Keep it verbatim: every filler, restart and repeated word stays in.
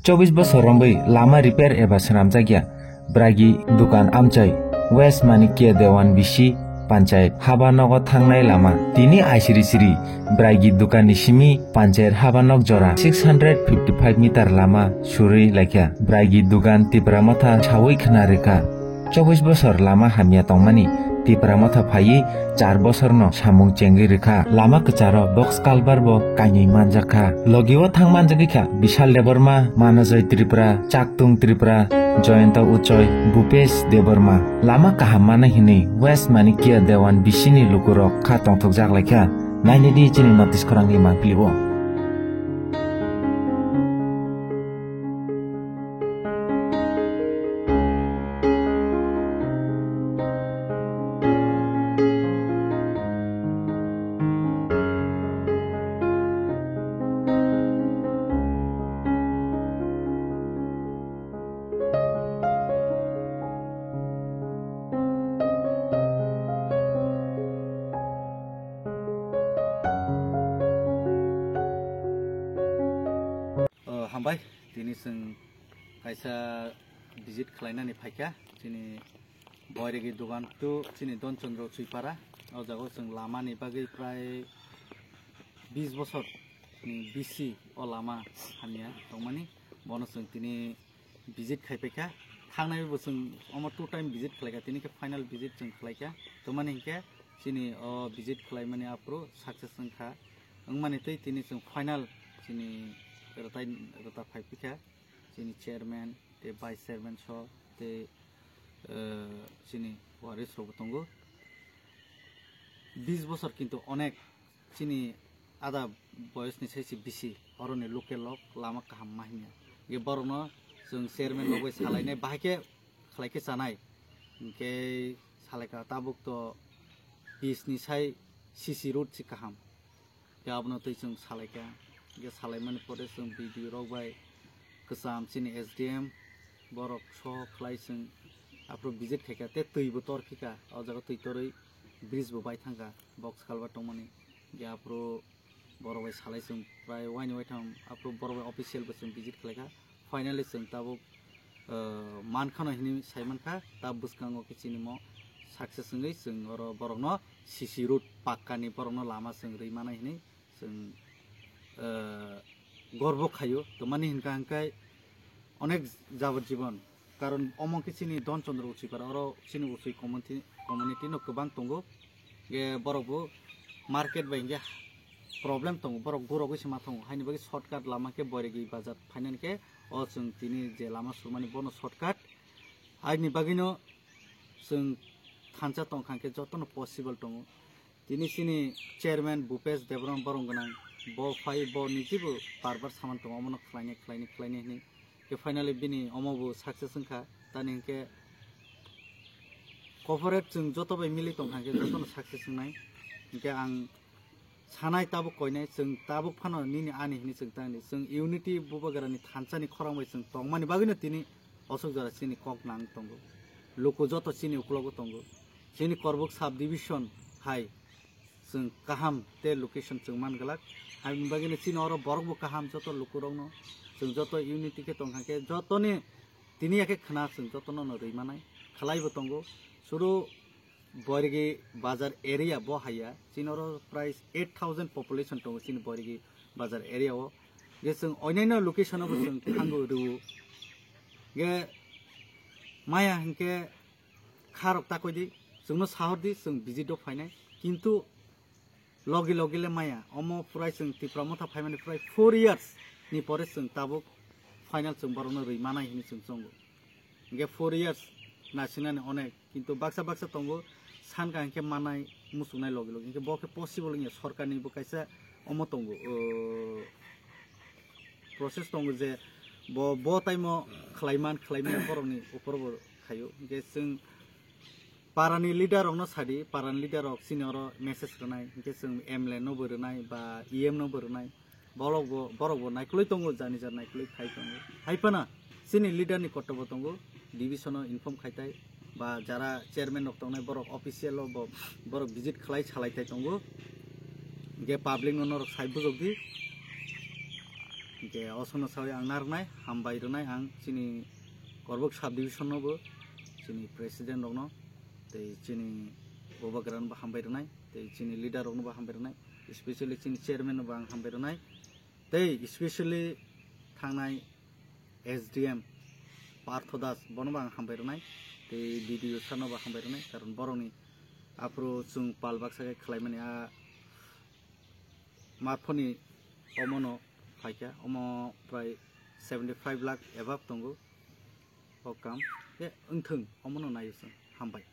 Chobis bosor romwi lama repair eba swnamjakya Bragi Dukan Amchai, West Manikya Dewan bisi panchayat haba nogo thangnai lama. Tini aisiri siri Bragi Dukan ni simi panchayat haba nok jora six hundred fifty five meter lama surwi laikha. Bragi Dukan Tipra Motha sawi khna rikha. Chobis bosor lama hamya tongmani Tipra Motha phaiwi char bosorno samung chengwi rikha. Lama kwcharo box culvert bo kainwi manjakha. Logi o thang manjagwi kha Bishal Debbarma, Manojoy Tripura, Chaktung Tripura, Joyanta Uchoi, Bhupesh Debbarma. Lama kaham manai hinwi West Manikya Dewan bisini lukurok kha tongthokjak laikha. Nainidi chini notice khorangni mangpili o. O, hambai, tini chwng kaisa visit khlainani phaikha chini Boiregi dogan to chini Don Chandra Chuipara. O jaga o chwng lama ni bagwi prai bis bosor ni bisi o lama hamya tongmani. Bono chwng tini visit khai paikha. Thangnai bo chwng omo two time visit khlaikha. Tini khe final visit chwng khlaikha. Tongmani hinkhe chini o visit khlaimani aphuru success wngkha. Wngmani tei tini chwng final chini rwtai rwta phai phikha. Chini chairman tei vice chairman so tei, eh, chini waris rokbo tongo. Bis bosor kintu onek chini ada boyos ni sai se bisi oroni local lok lama kaham ma himya. Ge borokno chwng chairman rok bai salainai bahai khe khlai khe chanai. Hinkhe salaikha tabuk to bis ni sai C C road se kaham. Khe abono twi chwng salaikha. Khe salaimani pore chwng B D O rok bai kwcham chini S D M borok sohor khlai chwng aphuru visit khaikha tei twi bo tor phikha. O jaga twi torwi bridge bo bai thangkha box culvert tongmani. Khe aphuru borok bai salai chwng prai waini waitham aphuru borok bai official bo chwng visit khlaikha. Finally chwng tabuk, eh, mankhano hinwi saimankha, ta bwskango khe chini mo success wngwi chwng oro borokno C C road pakkani borokno lama chwng rwi manai hinwi chwng, eh, gorbo khaio. Twmani hinkha hinkhe onek jabot jibon, karon omo khe chini Don Chandra Uchipara, oro chini Uchui community, community no kwbang tongo. Ge borok bo market bai hinkhe problem tongo, borok gurogwi se ma tongo, haini bagwi shortcut lama khe Boiregi bazar phainani khe o chwng tini je lama surmani bono shortcut. Haini bagwino chwng thansa tongkha khe jotono possible tongo. Tini chini chairman Bhupesh Debbarma borong gwnang, bo phai bo niji bo bar bar saman tongo, omono khlaini, khlaini, khlaini hinwi. Khe finally bini omo bo success wngkha, tani hinkhe corporate chwng joto bai mili tongkha khe jotono success wngnai. Hinkhe ang sanai tabuk koinai, chwng tabuk phano nini ani hinwi chwng tangni. Chwng unity bubagrani thansani khorang bai chwng tongmani bagwino tini osok jora chini kok nang tongo. Luku joto chini uklogo tongo. Chini Korbuk sub division hai chwng kaham tei location chwng man glak. Aboni bagwino chini oro borok bo kaham joto lukurokno. Chwng joto unity khe tongkha khe jotoni tini ya khe khna chwng jotono no rwi manai. Khlai bo tongo. Suru Boiregi bazar area bo haiya, chini oro prai eight thousand population tongo chini Boiregi bazar area o. Je chwng onyaino location o bo chwng thango rwo. Je maya hinkhe kharok takoi di, chwngno sahor di, chwng visit o phainai. Kintu logi logi le maya, omo prai chwng Tipra Motha phaimani prai four years ni pore chwng tabuk final chwng borokno rwi manai hinwi chwng chongo. Hinkhe four years nasinani onek, kintu baksa baksa tongo, sanka hinkhe manai muchungnai logi logi, hinkhe bo khe possible wngya, sorkarni bo kaisa omo tongo, o, process tongo je bo, bo taimo khlaiman, khlaimaya borokni upor bo khaio. Hinkhe chwng parani leader rokno sadi, parani leader rok chini oro message rwnai, hinkhe chwng M L A no bo rwnai ba E M no bo rwnai, borok bo, borok bo naikolwi tongo, jani jar naikolwi khai tongo. Hai phano chini leader ni kotobo tongo, division o inform khai tai, ba jara chairman rok tongnai borok official o bo, borok visit khlai salai tai tongo. Hinkhe public no norok sai bujok di. Hingke osono sawi ang narwnai, hambai rwnai ang chini Korbok sub division no bo, chini president rokno, tei chini bubagra no bo hambai rwnai, tei chini leader rokno bo hambai rwnai, especially chini chairman no bo ang hambai rwnai, tei especially thangnai S D M Partho Das, bono bo ang hambai rwnai, tei B D O sir no bo hambai rwnai, karon borokni aphuru chwng pal baksa khe khlaimani a marphoni omono phaikha, omo prai seventy five lakh above tongo o kam. Khe wngthwng, omono naio chwng. Hambai.